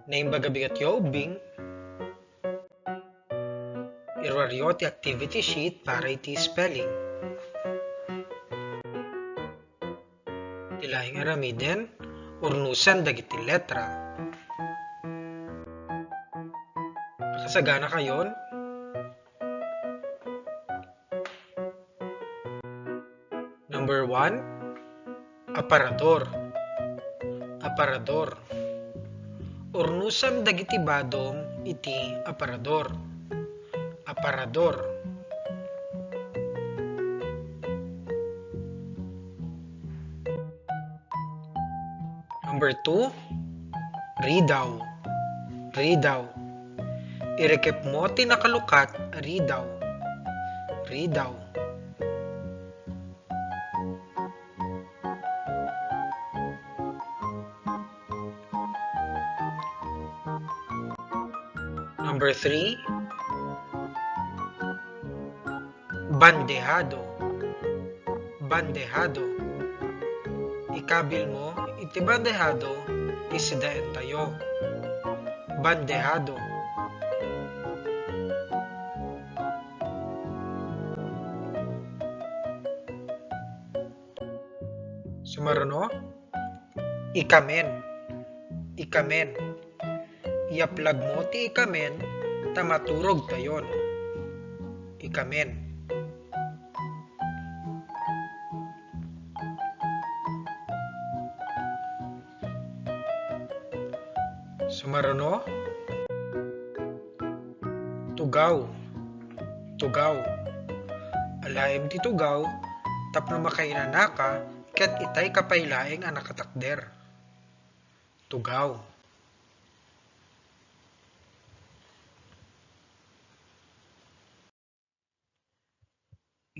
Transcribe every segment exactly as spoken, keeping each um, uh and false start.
Naimbag a bigatyo, ubbing? Iruaryo ti activity sheet para iti spelling. Ti laeng aramiden, urnusen dagiti letra. Makasaganakayon. Number one, aparador. Aparador. Urnusem dagiti badom iti aparador. Aparador. Number two, ridaw. Ridaw. Irikepmo ti nakalukat a ridaw. Ridaw. Number three, bandehado. Bandehado. Ikabilmo iti bandehado ti sidaentayo. Bandehado. Sumaruno? Ikamen. Ikamen. Iyaplagmo ti ikamen ta maturogtayon. Ikamen. Sumaruno? Tugaw. Tugaw. Alaem ti tugaw tapno makainanaka ket itay ka pay laeng a nakatakder. Tugaw.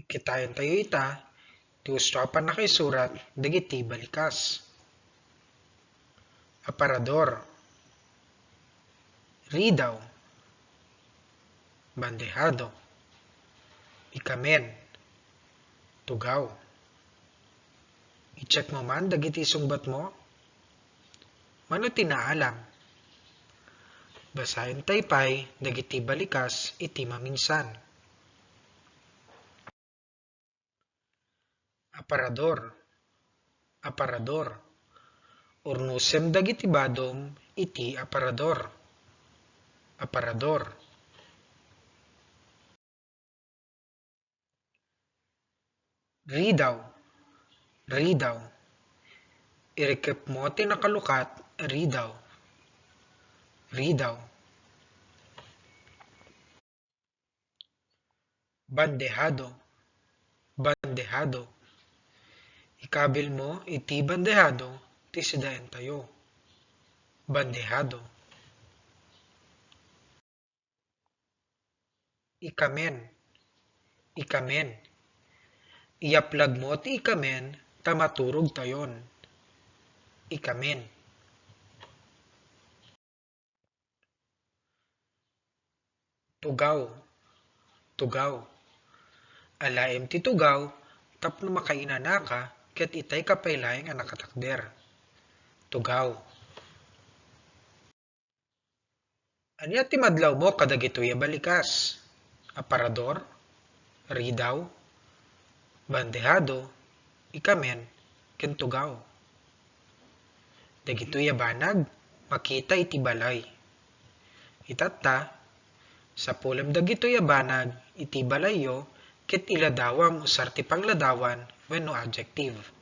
Kitaentayo ita ti usto a pannakaisurat dagiti balikas. Aparador. Ridaw. Bandehado. Ikamen. Tugaw. I-checkmo man dagiti sungbatmo. Mano ti naalam? Basaentayo pay dagiti balikas iti maminsan. Aparador. Aparador. Urnusem dagiti badom iti aparador. Aparador. Ridaw. Ridaw. Irikepmo ti nakalukat a ridaw. Ridaw. Bandehado. Bandehado. Ikabilmo iti bandehado ti sidaentayo. Bandehado. Ikamen. Ikamen. Iyaplagmo ti ikamen ta maturogtayon. Ikamen. Tugaw. Tugaw. Alaem ti tugaw tapno makainanaka ket itay ka pay laeng a nakatakder. Tugaw. Ania ti madlawmo kadagitoy a balikas? Aparador, ridaw, bandehado, ikamen, ken tugaw. Dagitoy a banag makita iti balay. Itatta, sapulem dagitoy a banag iti balayyo ket iladawam usar ti pangladawan wenno adjective.